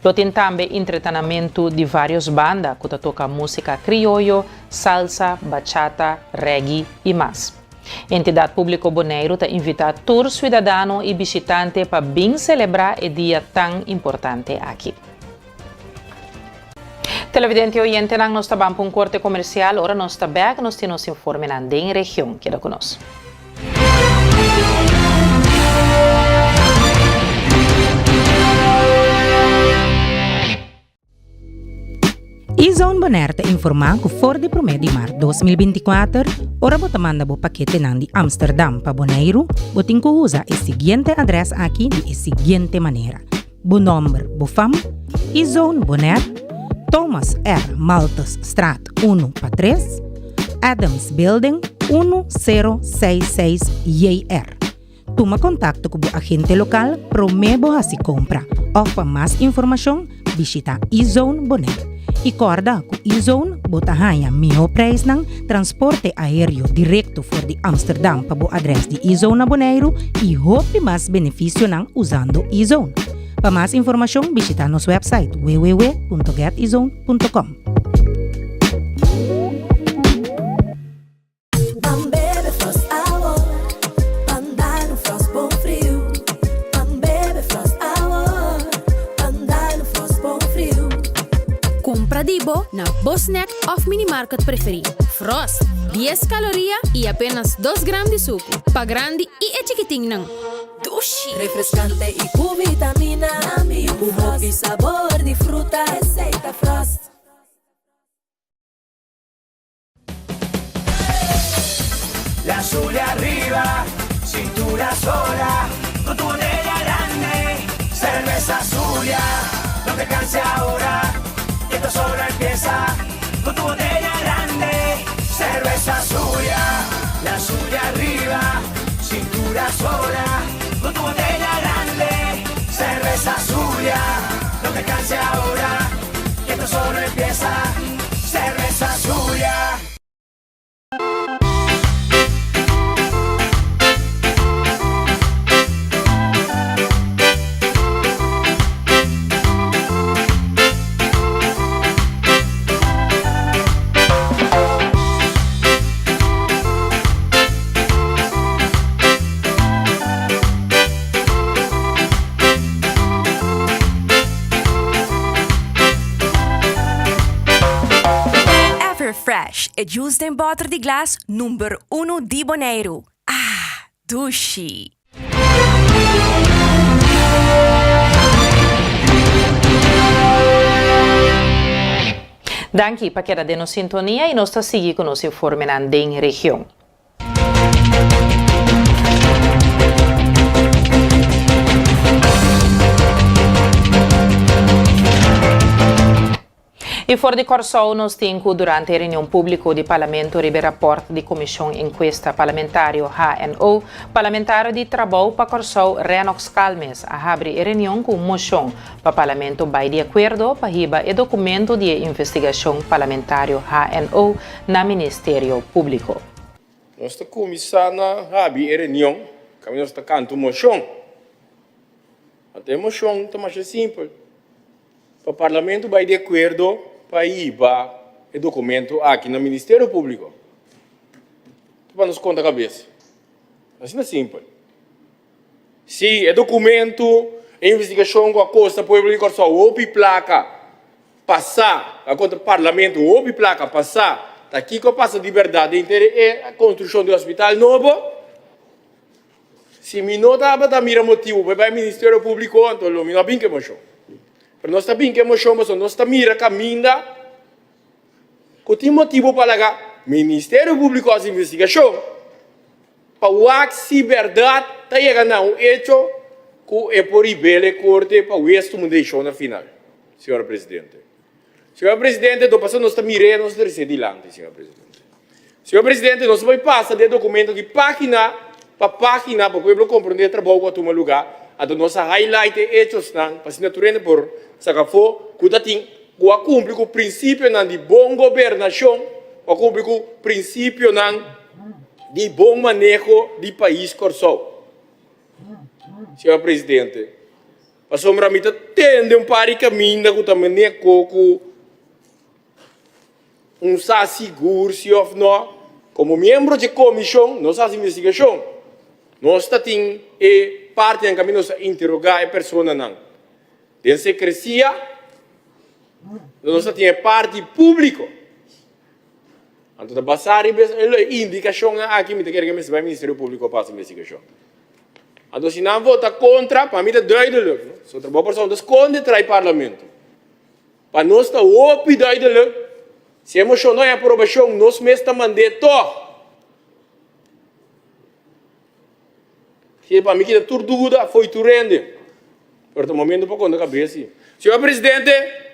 Lo tin tambe entretenamentu di vários banda ku ta toka músika krioyo, salsa, bachata, reggae i mas. Entidat Públiko Boneiru ta invitá tur suidadano i bishitante pa bin selebrá e dia tan importante aki. Televidente i oyentenan nos ta ban pa un korte komersial, ora nos ta bèk nos tin nos informenan den region. Keda ku nos. E-Zone Bonaire ta informá ku for di promé di mart 2024, ora bo ta manda bo paketenan di Amsterdam pa Boneiru, bo tin ku usa e siguiente adrès aki di e siguiente manera, Bo nòmber, bo fam, E-Zone Bonaire, Thomas R. Malthusstraat unu pa tres, Adams Building, unu sero seis seis JR. Tuma kontakto ku bo agente lokal promé bo hasi kompra òf pa mas informashon bishita E-Zone Bonaire. I kòrda ku E-Zone bo ta haña mihó preisnan, transporte aéreo direkto for di Amsterdam pa bo adrès di E-Zone na Boneiru i hopi mas benefisionan usando E-Zone. Pa mas informashon bishita nos wèpsait www.getezone.com. Ban bebe Frost awor, ban dal un Frost bon friu. Ban bebe Frost awor, ban dal un Frost bon friu. Kumpra di bo na bo snack òf minimarket preferí. Frost, dies kaloria i apenas dos gram di suku. Pa grandi i e chikitinnan. Dushi! Refreskante i ku vitamina. Ku hopi sabor di fruta. Esei ta Frost. La Zulia arriba, cintura sola, con tu botella grande, cerveza Zulia, no te canses ahora, que esto solo empieza, con tu botella grande, cerveza Zulia, la Zulia arriba, cintura sola, con tu botella grande, cerveza Zulia, no te canses ahora, que esto solo empieza. Cerveza Zulia. Everfresh, e juice den bòter di glas number unu di Boneiru. Ah, dushi! Danki pa keda den nos sintonia y nos ta sigui cu nos informenan den region. I for di Kòrsou nos tin ku durante e reunion públiko di Parlamento riba e rapòrt di Komishon Enkuesta Parlamentario, HNO, Parlamentario di Trabou pa Kòrsou Rennox Calmes a habri e reunion ku un moshon pa Parlamento bai di akuerdo pa hiba e dokumento di e investigashon parlamentario HNO na Ministerio Públiko. Nos ta kuminsá na habi e reunion kaminda nos ta kanta un moshon. Anto e moshon ta masha simpel, pa Parlamento bai di akuerdo pa hiba e dokumento aki na Ministerio Públiko. Ta pa nos konta kabes. Asina simpel. Si e dokumento, e investigashon ku a kosta pueblo di Kòrsou hopi plaka pasá, a kontra parlamento hopi plaka pasá, ta kiko a pasa di bèrdat den inter e konstrukshon di hospital nobo? Si mi no tabata mira motibu pa e bai Ministerio Públiko, anto lo mi no a bin ku e moshon. Pero nos ta bin ku e moshon pasobra nos ta mira kaminda ku tin motibu pa laga Ministerio Públiko hasi investigashon. Pa wak si bèrdat ta yega na un echo ku e por ribel e korte pa wes tuma un desishon na final, señor presidente. Señor presidente, do pasobra nos ta mir'é nos ta trese dilanti, señor presidente. Señor presidente, nos ta bai pasa den e dokumento aki página pa página pa pueblo komprondé e trabou ku a tuma lugá, anto nos a highlight e echosnan pa asina tur hende por saka afó ku ta tin ku a kumpli ku prinsipionan di bon gobernashon, ku a kumpli ku prinsipionan di bon maneho di pais Kòrsou. Señor Presidente. Pasobra mi ta tende un par di kaminda ku ta mene koko un sa sigur si òf no. Komo miembro dje komishon nos a hasi investigashon. Nos ta tin e partinan kaminda nos a interogá e personanan. Den sekresia nos ta tin e parti públiko. Anto ta basá riba e indikashonnan aki mi ta kere ke mester bai Ministerio Públiko pa hasi investigashon. Anto si nan vota kontra, pa mi ta duidelijk, no? So trabou persona ta skonde trai parlamento. Pa nos ta hopi duidelijk, si e moshon no hay aprobashon, nos mes ta mand'é tòg. Si pa mi kita tur duda fo'i tur hende. Pero ta momento pa konta kabes si. Señor Presidente,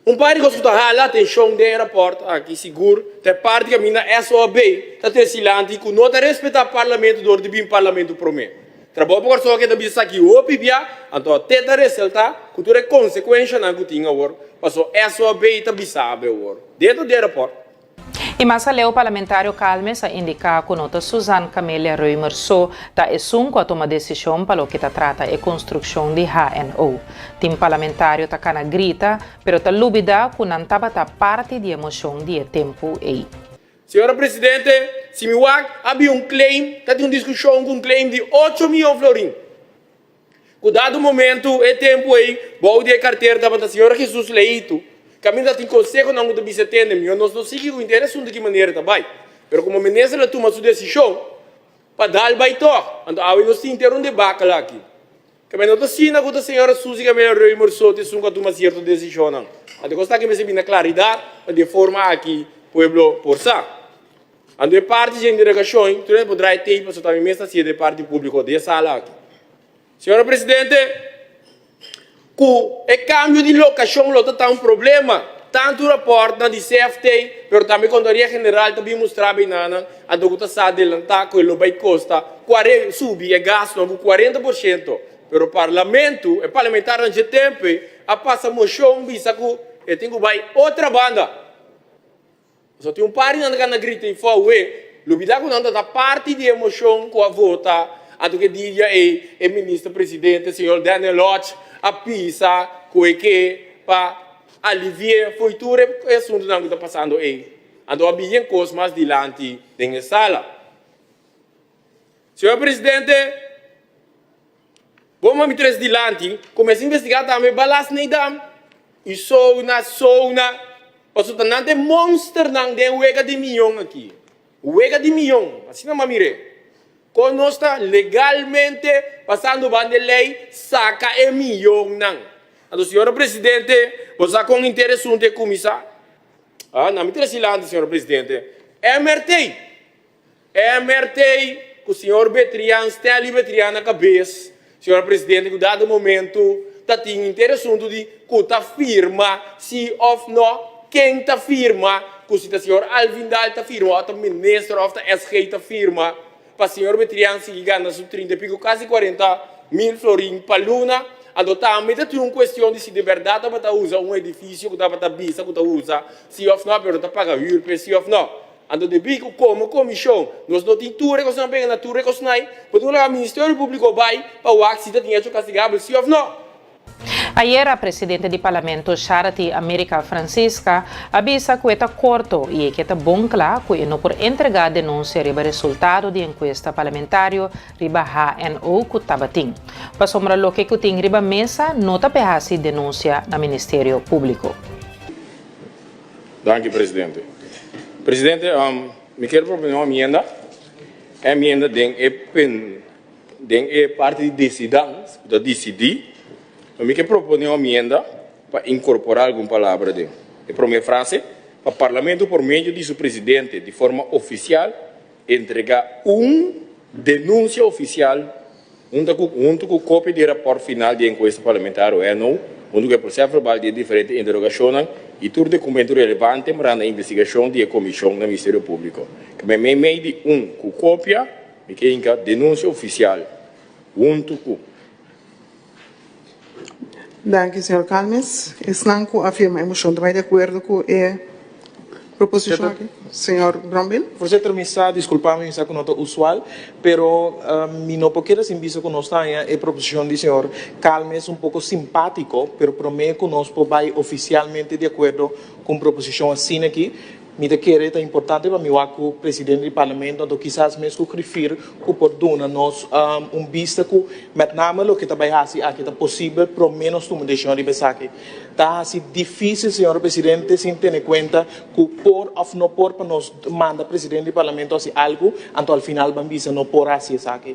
un par di kos ku ta hala atenshon den e rapòrt aki sigur ta e parti kaminda SOAB ta trese dilanti ku no ta respetá parlamento dor di bin parlamento promé. Trabou pa Kòrsou a keda bisa esaki hopi bia, anto te ta resaltá ku tur e konsekuenshanan ku tin awor pasobra SOAB ta bisa awe awor dentro di e rapòrt. I mas aleu parlamentario Calmes a indiká ku no ta Suzanne Camelia Römer so ta esun ku a tuma desishon pa loke ta trata e konstrukshon di HNO. Tin parlamentario ta kana grita, pero ta lubidá ku nan tabata parti di e moshon di e tempu ei. Señora Presidente, si mi wak a bin un claim, ta tin un diskushon ku un claim di ocho miyon florin. Ku dado momentu, e tempu ei, bou di e karter tabata Señor Jesus Leito, kaminda tin konsehonan ku ta bisa tende mihó nos no sigui ku henter asuntu ki manera ta bai. Pero komo minister a tuma su desishon pa dal bai tòg, anto awe nos tin henter un debakel aki. Kaminda no ta asina ku ta Señora Suzy Camila Römer so ta esun ku a tuma sierto desishonnan. Anto e kos ta aki mester bini na klaridat pa di e forma aki pueblo por sa. Anto e parti dje interogacion, tur hende por draai tape pasobra ta mi mes ta haciendo e parti publico den e sala aki. Señora Presidente, cu e cambio di locacion lo ta ta un problema, tanto raportnan di CFT, pero tambe Contaduria General ta bin mustra binanan, anto cu ta sa adelanta cu e lo bay costa cuare subi e gastonan cu cuarenta por ciento, pero Parlamento, e parlamentarionan dje tempo ey a pasa mocion bisa cu e tin cu bay otra banda. Pasobra tin un par di nan ta gana grita i fouwe, lubida ku nan ta ta parti di e moshon ku a vota anto ke dia ei e minister presidente señor Daniel Lodge a pisa ku e ke pa alivi'é fo'i tur e asuntunan ku ta pasando ei. Anto a bin e kos mas dilanti den e sala. Señor presidente, Bo mami tres dilanti, kumesa investigá tambe Balas Neidam i Souna Souna, pasobra ta nan ta e monsternan den wega di miyon aki. Wega di miyon, asina m'a mir'é. Kon nos ta legalmente pasando banda e lei saka e miyonnan? Anto, señora presidente, bo sa kon henter asuntu e kuminsá? Ah, nan mi tres dilanti, señora presidente. MRT! MRT ku señor Betrian, Stanley Betrian na kabes, señor presidente ku dado momento ta tin henter asuntu di ku ta firma si òf no, ken ta firma, ku si ta señor Alvin Daal ta firma òf ta minister òf ta SG ta firma pa señor Betrian sigui gana su trinta i piko kasi 40,000 florin pa luna. Anto tambe ta tin un kuestion di si di bèrdat tabata usa un edifisio ku tabata bisa ku ta usa si òf no, pero ta paga hür p'e si òf no. Anto debí ku komo komishon nos no tin tur e kosnan pega na tur e kosnan ei, por tin un laga Ministerio Públiko bai pa wak si ta tin hecho kastigabel sí òf no. Ayera presidente di Parlamento Charity America Francisca a bisa ku e ta korto i e ke ta bon kla ku e no por entregá denunsia riba resultado di enkuesta parlamentario riba HNO ku tabatin. Pasobra loke ku tin riba mesa no ta p'e hasi denunsia na Ministerio Públiko. Danki presidente. Presidente, mi kier propone un amienda. E amienda den e pen, den e parti di decidans, ku ta disidí, mi kier propone un amienda pa inkorporá algun palabra den e promé frase, pa Parlamento por medio di su presidente di forma ofisial entregá un denunsia ofisial Hunta ku huntu ku kopia di e rapòrt final di e enkuesta parlamentario NO, huntu ku e prosès verbal di e diferente interogashonnan i tur dokumento relevante mara na investigashon di e komishon na Ministerio Públiko. Kmé meimei di un ku kopia, mi ke hinka denunsia ofisial huntu ku. Danki, señor Calmes. Esnan ku a firma e moshon ta bai di akuerdo ku e. proposishon aki, señor Brownbill? Voorzitter, mi sa disculpa mi, mi sa cu no ta usual, pero mi no por keda sin bisa cu nos ta haña e proposicion di señor Calmes un poco simpatico, pero prome cu nos por bay oficialmente di acuerdo cu un proposicion asina aki, Mi ta kere ta importante pa mi wak ku presidente di parlamento anto kisas mes ku grifir ku por duna nos un bista ku met name loke ta bai hasi aki ta posibel prome nos tuma desishon riba esaki. Ta hasi difisil señor presidente sin tene kuenta ku por of no por pa nos manda presidente di parlamento hasi algu anto al final ban bisa no por hasi esaki.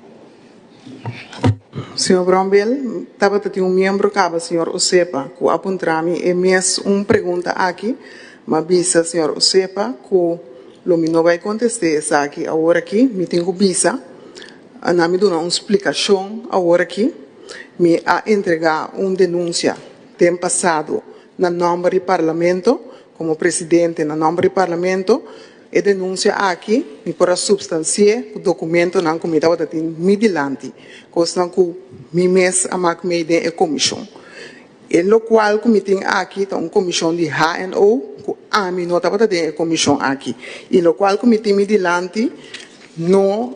Señor Brownbill, tabata tin un miembro caba, señor Osepa, cu a puntra mi e mes un pregunta aki. M'a bisa señor Osepa cu lo mi no bay conteste esaki awor aki. Mi tin cu bisa, na mi duna un splicacion awor aki. Mi a entrega un denuncia den pasado na nomber di Parlamento, como presidente na nomber di Parlamento. E denunsia aki mi por a supstansi'é ku dokumentonan ku mi tabata tin mi dilanti, kosnan ku mi mes a mak mei den e komishon. E lokual ku mi tin aki ta un komishon di HNO ku ami no tabata den e komishon aki i lokual ku mi tin mi dilanti no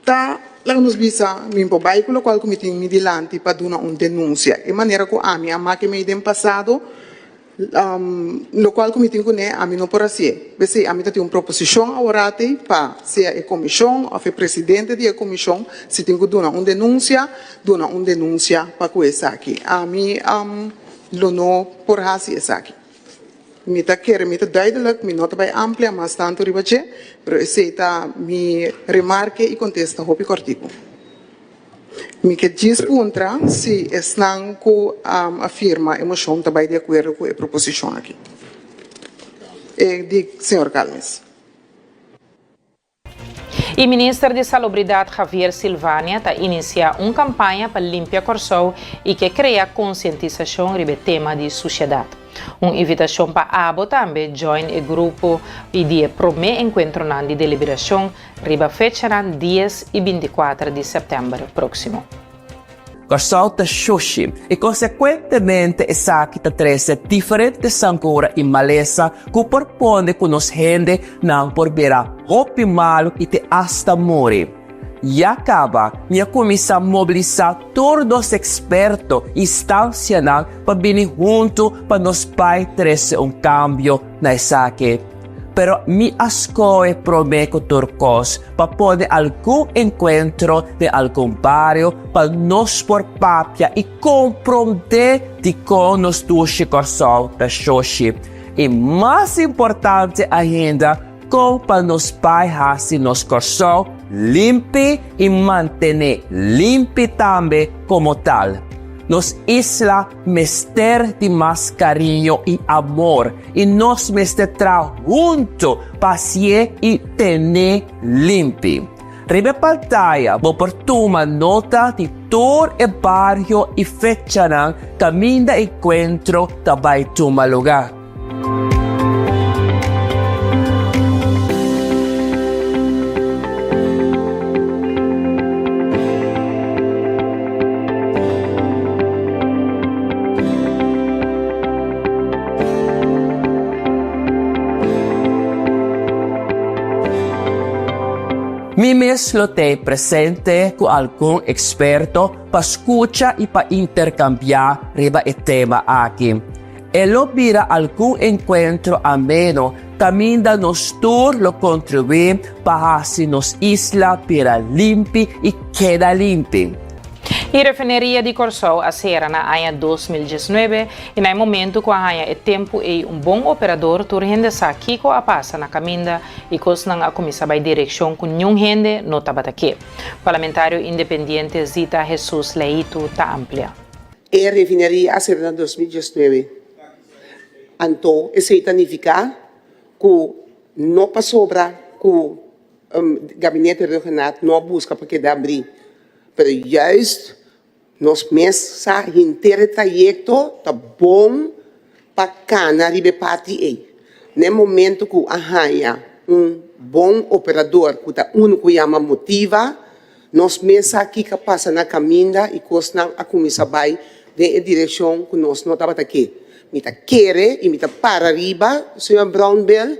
ta, laga nos bisa, mi por bai ku lokual ku mi tin mi dilanti pa duna un denunsia. E manera ku ami a make mei den pasado, lokual ku mi tin kuné, ami no por hasié. P'esei ami ta tin un proposishon aworati pa sea e komishon òf e presidente di e komishon, si tin ku duna un denunsia, duna un denunsia pa ku esaki. Ami lo no por hasi esaki. Mi ta kere mi ta duidelijk, mi no ta bai amplia mas tantu riba dje, pero esei ta mi remarke i kontesta hopi kòrtiku. Mi ke djis puntra si esnan ku a firma e moshon ta bai di akuerdo ku e proposishon aki. E di señor Calmes. E minister di Salubridat Javier Silvania ta inisiá un kampaña pa limpia Kòrsou i ke krea konsientisashon riba e tema di sushedat. Un invitashon pa abo tambe join e grupo i di e promé enkuentronan di deliberashon riba fechanan dies i bintikuater di sèptèmber próksimo. Kòrsou ta shushi i konsekuentemente esaki ta trese diferente sangura i malesa ku por pone ku nos hende nan por bira hopi malu i te asta muri. Ya kaba mi a kuminsá mobilisá tur nos eksperto i instansianan pa bini huntu pa nos bai trese un kambio na esaki. Pero mi a skohe promé ku tur kos pa pone algun enkuentro den algun bario pa nos por papia i komprondé dikon nos dushi Kòrsou ta shoshi. I mas importante ainda, kon pa nos bai hasi nos Kòrsou limpi i mantené limpi tambe komo tal. Nos isla mester di mas kariño i amor i nos mester traha huntu pa hasié i ten'é limpi. Riba e pantaya bo por tuma nota di tur e bario i fechanan kaminda enkuentro ta bai tuma lugá. Mi mes lo t'ei presente ku algun eksperto pa skucha i pa interkambiá riba e tema aki. E lo bira algun enkuentro ameno kaminda nos tur lo kontribuí pa hasi nos isla bira limpi i keda limpi. E refineria di Kòrsou a sera na aña 2019 i na e momentu ku a haña e tempu ei un bon operador tur hende sa kiko a pasa na kaminda i kosnan a kuminsá bai direkshon ku niun hende no tabata ke. Parlamentario independiente Zita Jesus Leito ta amplia. E refineria a sera na 2019. Anto esei ta nifiká ku no pasobra ku gabinete Rhuggenaath no a buska pa keda abrí, pero juist nos mes sa henter e trayekto ta bon pa kana riba e parti ei. Na e momento ku a haña un bon operador ku ta unu ku yama Motiva, Nos mes sa kiko a pasa na kaminda i kosnan a kuminsá bai den e direkshon ku nos no tabata ke. Mi ta kere i mi ta para riba, señor Brownbill.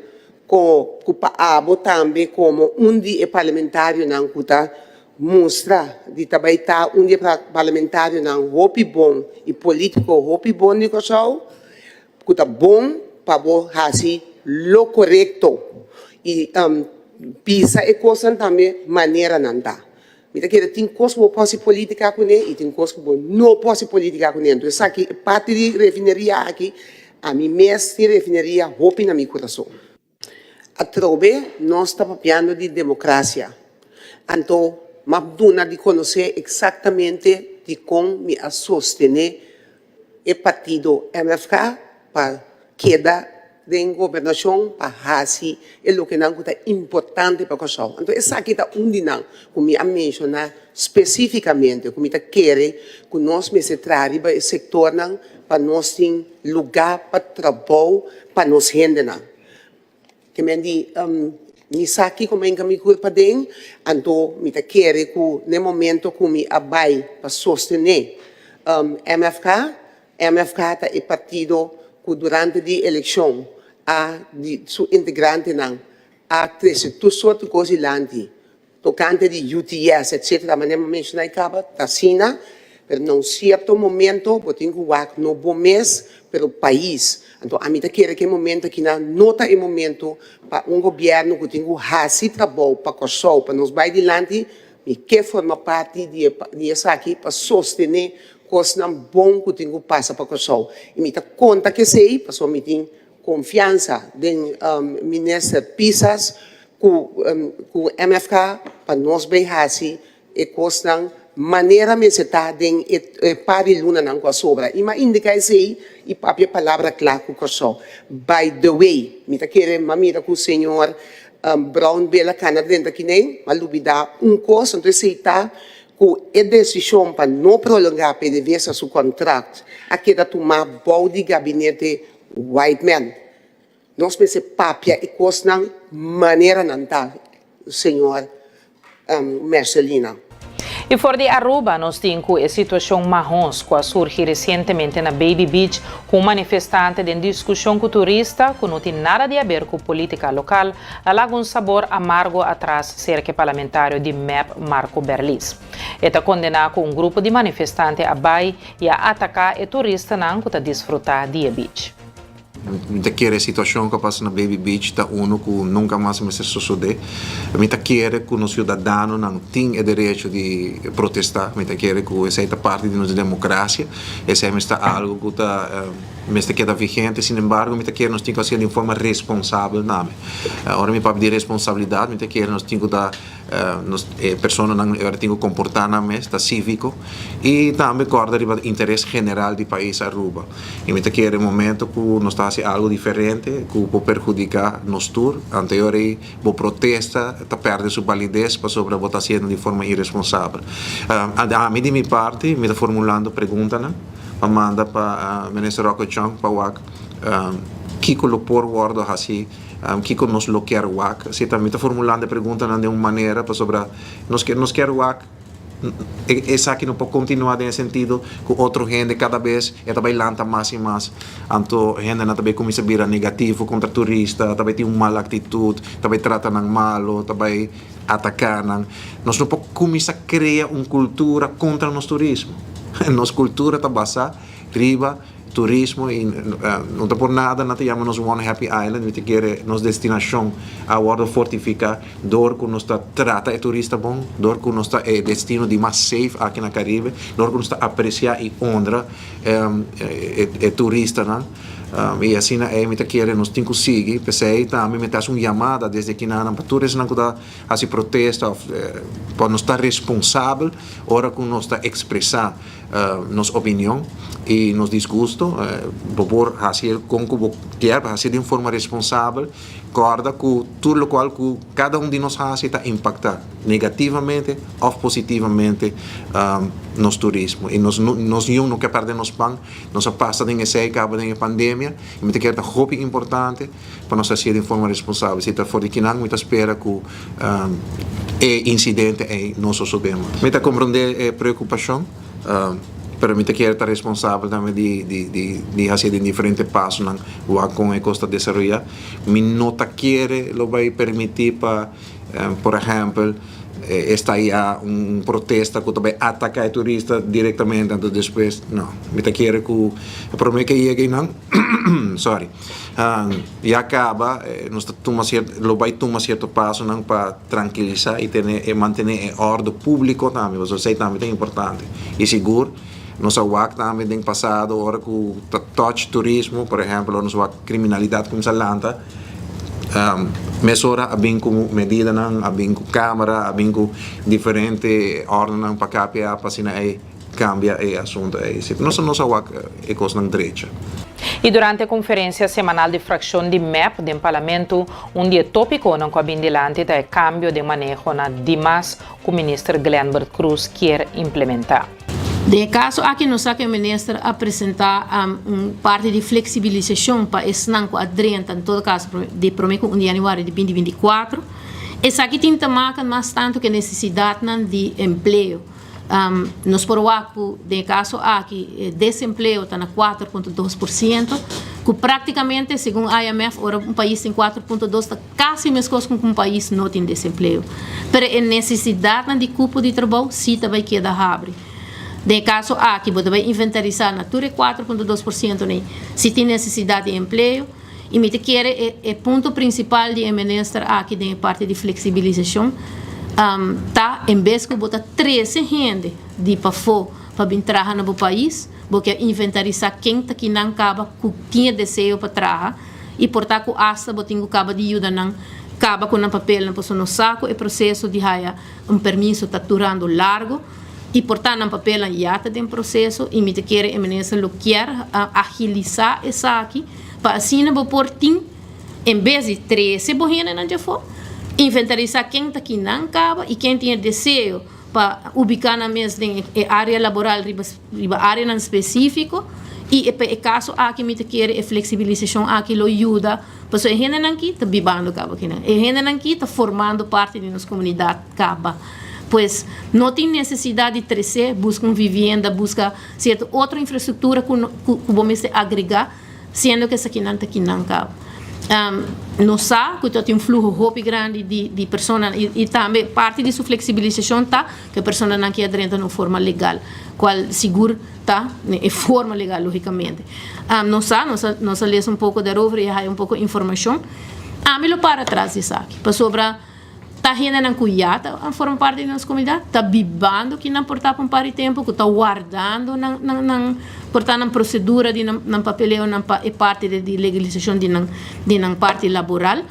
Ko ku pa abo tambe komo un di e parlamentarionan ku ta mustra di ta bai ta un di e parlamentarionan hopi bon i politiko hopi bon di Kòrsou, ku ta bon pa bo hasi lo korekto i bisa e kosnan tambe manera nan ta. Mi ta kere tin kos ku bo por hasi politika kuné i tin kos ku bo no por hasi politika kuné. Enton esaki e parti di refineria aki, ami mes tin refineria hopi na mi kurason. Atrobe nos ta papiando di demokrasia. Anto m'a duna di konosé eksaktamente dikon mi a sostené e partido MFK pa keda den gobernashon pa hasi e lokenan ku ta importante pa Kòrsou. Anto esaki ta un di nan ku mi a menshoná spesífikamente ku mi ta kere ku nos mester traha riba e sektornan pa nos tin lugá pa trabou pa nos hendenan. Ke men di, Mi sa kiko men ka mi kurpa den, anto mi ta kere ku n'e momento ku mi a bai pa sostené MFK, MFK ta e partido ku durante di elekshon a di su integrantenan a trese tur sorto kos dilanti Tocante di UTS etcetera manera mi a menciona y caba ta asina pero na un cierto momento bo tin cu wak no bo mes pero pais anto ami ta kere cu e momento akina no ta e momento pa un gobierno cu tin cu haci trabou pa Corsou pa nos bay dilanti mi ke forma parti di esaki pa sostene cosnan bon cu tin cu pasa pa Corsou y mi ta conta cu esey pasobra mi tin Confiansa den Minister Pisas cu cu MFK pa nos bay haci e cosnan manera mester ta den e par di lunanan cu a sobra. Y m'a indica esey y papia palabra cla cu Corsou. By the way, mi ta kere m'a mira cu señor Brownbill a cana drenta kinen, m'a lubida un cos, anto esey ta cu e decision pa no prolonga PDVSA su contract a keda tuma bou di gabinete White man, nos mester papia e kosnan manera nan ta, señor Mercelina. I for di Aruba nos tin ku e situashon mahos ku a surgi resientemente na Baby Beach ku un manifestante den diskushon ku turista ku no tin nada di aber ku politika lokal a laga un sabor amargo atras serka e parlamentario di mep Marco Berlis. E ta kondená ku un grupo di manifestante a bai i a ataká e turistanan ku ta disfrutá di e beach. Mi ta kere e situashon ku a pasa na Baby Beach ta unu ku nunka mas mester sosodé. Mi ta kere ku nos siudadanonan tin e derecho di protestá. Mi ta kere ku esei ta parti di nos demokrasia. Esei mester ta algu ku ta mester keda vigente. Sin embargo, mi ta kere nos tin ku hasié di un forma responsabel tambe. Ora mi papia di responsabilidat, mi ta kere nos tin ku ta. Nos e personanan e ora tin ku komportá nan mes, ta síviko i tambe kòrda riba interes general di pais Aruba. I mi ta kere momento ku nos ta hasi algu diferente ku por perhudiká nos tur, anto e ora ei bo protesta ta pèrdè su balides pasobra bo ta hasiendo di forma iresponsabel. Ami di mi parti mi ta formulando preguntanan pa manda pa Minister Rocco Chong pa wak kiko lo por wòrdu hasi. Kiko nos lo kier wak? Si ta mi ta formulando e preguntanan den un manera pasobra nos kier nos kier wak esaki no por kontinuá den e sentido ku otro hende kada bes e ta bai lanta mas i mas. Anto hendenan ta bai kuminsá bira negativo kontra turista, ta bai tin un mal aktitut, ta bai trata nan malo, ta bai ataká nan. Nos no por kuminsá krea un kultura kontra nos turismo. Nos kultura ta basá riba Turismo y no ta por nada nan ta yama nos One Happy Island, mi ta kere nos destinacion a wordo fortifica door cu nos ta trata e turista bon, door cu nos ta e destino di mas safe aki na Caribe, door cu nos ta aprecia y honra e turistanan y asina ey mi ta kere nos tin cu sigui, p'esey tambe mi ta haci un yamada desde kinanan pa tur esnan cu ta haci protesta of pa nos ta responsabel ora cu nos ta expresa. nos opinion y nos disgusto, bo por haci el con cu bo kier, pero haci di un forma responsabel, corda cu tur locual cu cada un di nos haci ta impacta negativamente of positivamente nos turismo y nos nos niun no ke perde nos pan, nos a pasa den esey caba den e pandemia y mi ta kere ta hopi importante pa nos haci di un forma responsabel, si ta for di kinan mi ta spera cu e incidente ey no sosode mas. Mi ta comprende e preocupacion. Pero mi ta kere ta responsabel tambe di di di di hasié den diferente pasonan wak kon e kos ta desaroyá. Mi no ta kere lo bai permití pa por ehèmpel estayá un protesta ku ta bai ataká e turista direktamente anto despues no. Mi ta kere ku e promé ke yega einan sorry ya kaba nos ta tuma sierto lo bai tuma sierto pasonan pa trankilisá i tene e mantené e òrdu públiko tambe pasobra esei tambe ta importante i sigur nos a wak tambe den pasado ora ku ta touch turismo por ehèmpel ora nos wak kriminalidat kuminsá lanta mesora a bin ku medidanan a bin ku kámara a bin ku diferente òrdunan pa KPA pa asina ei Cambia e asunto ey. Si nos nos a wak e cosnan drecha. Y durante e conferencia semanal di fraccion di mep den Parlamento, un di e topiconan cu a bin dilanti ta e cambio den maneho na dimas cu Minister Glenbert Croes kier implementa. Den e caso aki nos sa cu e minister a presenta un parti di flexibilisacion pa esnan cu a drenta en todo caso di prome cu un di januari di binti 24. Esaki tin te maken mas tanto cu e necesidadnan di empleo. Nos por wak ku den e kaso aki e desempleo ta na 4.2%, ku praktikamente segun IMF ora un pais tin 4.2 ta kasi meskos ku un pais no tin desempleo. Pero e nesesidatnan di kupo di trabou si ta bai keda habri. Den e kaso aki bo ta bai inventarisá na tur e 4.2% nei si tin nesesidat di empleo i mi ta kere e e punto prinsipal di e minister aki den e parti di fleksibilisashon ta en bes ku bo ta trese hende di pafó pa bin traha na bo pais bo ke inventarisá ken ta kinan kaba ku tin e deseo pa traha i por ta ku asta bo tin ku kaba di yuda nan kaba ku nan papelnan pasobra nos sa ku e proseso di haya un permiso ta durando largo i por ta nan papelnan ya ta den proseso i mi ta kere e minister lo kier agilisá esaki pa asina bo por tin en bes di trese bo hendenan djafó, inventarisá ken ta kinan kaba i ken tin e deseo pa ubiká nan mes den e área laboral riba riba áreanan spesífiko i e pa e kaso aki mi ta kere e fleksibilisashon aki lo yuda pasobra e hendenan aki ta bibando kaba kinan, e hendenan aki ta formando parti di nos komunidat kaba. Pues no tin nesesidat di tresé, buska un vivienda, buska sierto otro infrastruktura ku ku bo mester agregá. Siendo ku esakinan ta kinan kaba. Nos sa ku ta tin un fluho hopi grandi di di personanan i tambe parti di su fleksibilisashon ta ku e personanan ke a drenta na un forma legal, kual sigur ta e forma legal logikamente. Nos sa, nos a nos a lesa un poko daarover i a haya un poko informashon. Ami lo para tras di esaki pasobra. Ta hendenan ku ya ta forma parti di nos komunidat, ta bibando ki nan por ta pa un par di tempu, ku ta wardando nan nan nan por ta nan prosedura di nan nan papeleonan pa e parti di legalisashon di nan di nan parti laboral.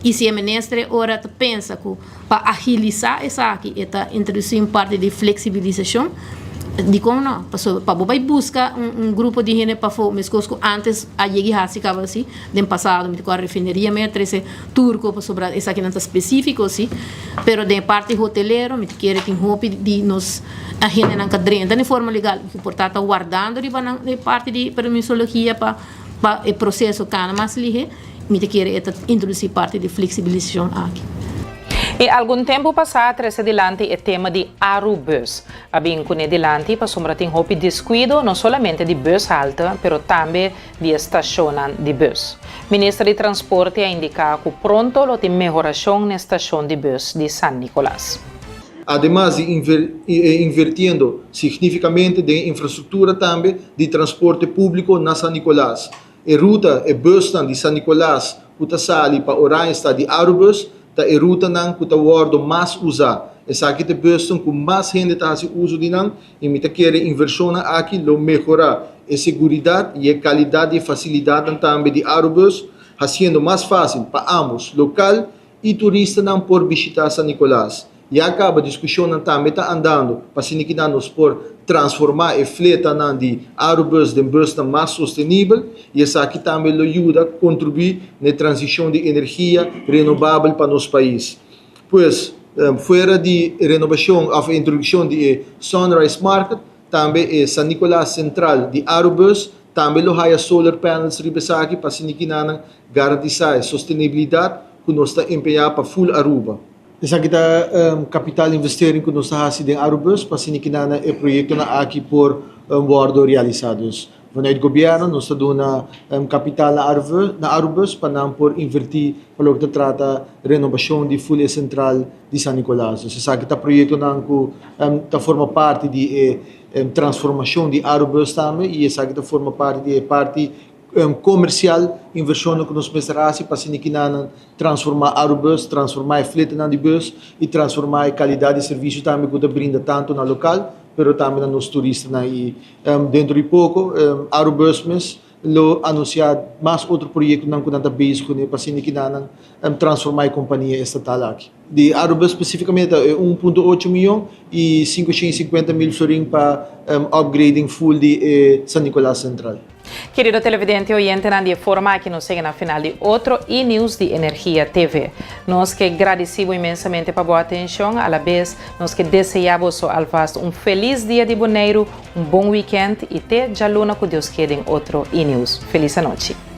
I si e minister e ora ta pensa ku pa agilisá esaki e ta introdusí un parti di fleksibilisashon, Dikon no? Pasobra pa bo bai buska un grupo di hende pafó meskos ku ántes a yegi hasi kaba si den pasado mi ta kòrda refineria mi a trese turko pasobra esakinan ta spesífiko si pero den e parti hotelero mi ta kere tin hopi di nos hendenan ka drenta den forma legal ku por ta ta wardando riba nan e parti di permisologia pa pa e proseso kana mas lihe. Mi ta kere e ta introdusí parti di fleksibilisashon aki. E algun tempu pasá a trese dilanti e tema di Arubus. A bin kuné dilanti pasobra tin hopi deskuido no solamente di bushalte pero tambe di e stashonnan di bus. Minister di Transporte a indiká ku pronto lo tin mehorashon n'e stashon di bus di San Nicolas. Ademas di invertiendo significamente den infrastructura tambe di transporte publico na San Nicolas. E ruta, e busnan di San Nicolas cu ta sali pa Oranjestad di Arubus ta e rutanan cu ta wordo mas uza. Esaki ta e busnan cu mas hende ta haci uzo di nan y mi ta kere inversionnan aki lo mehora e seguridad y e calidad di e facilidadnan tambe di Arubus, haciendo mas facil pa ambos local y turistanan por bishita San Nicolas. Ya caba discusionnan tambe ta andando pa asina kinan nos por transforma e fletanan di Arubus den busnan mas sostenibel y esaki tambe lo yuda contribui na e transicion di energia renobabel pa nos pais. Pues, fuera di renobacion of e introduccion di e Sunrise Market, tambe e San Nicolas Central di Arubus tambe lo haya solar panels riba esaki pa asina kinanan garantisa e sostenibilidad cu nos ta empeña pa full Aruba. Esaki ta kapitaal investering ku nos ta hasi den Arubus pa asina ki nan e proyektonan aki por wòrdu realisá. Dus vanuit gobièrnu nos ta duna kapital na na Arubus pa nan por invertí pa loke ta trata renobashon di ful e sentral di San Nicolas. Dus esaki ta proyektonan ku ta forma parti di e transformashon di Arubus tambe i esaki ta forma parti di e parti komersial, invershonnan ku nos mester hasi pa asina kinanan transformá Arubus, transformá e fletenan di bus i transformá e kalidat di servisio tambe ku ta brinda tantu na lokal pero tambe na nos turistanan i dentro di poko Arubus mes lo anunsiá mas otro proyektonan ku nan ta bezig kuné pa asina kinanan transformá e kompania estatal aki. Di Arubus spesífikamente ta e 1.8 mion i 550 mil florin pa upgrading full di e San Nicolas Central. Kerido televidente oyentenan, di e forma aki nos ta yega na final di otro e-news di Energia TV. Nos ke gradisí inmensamente pa bo atenshon, a la bes nos ke deseá bo alvast un felis dia di Boneiru, un bon weekend i te djaluna ku Dios ke den otro e-news. Felis anochi.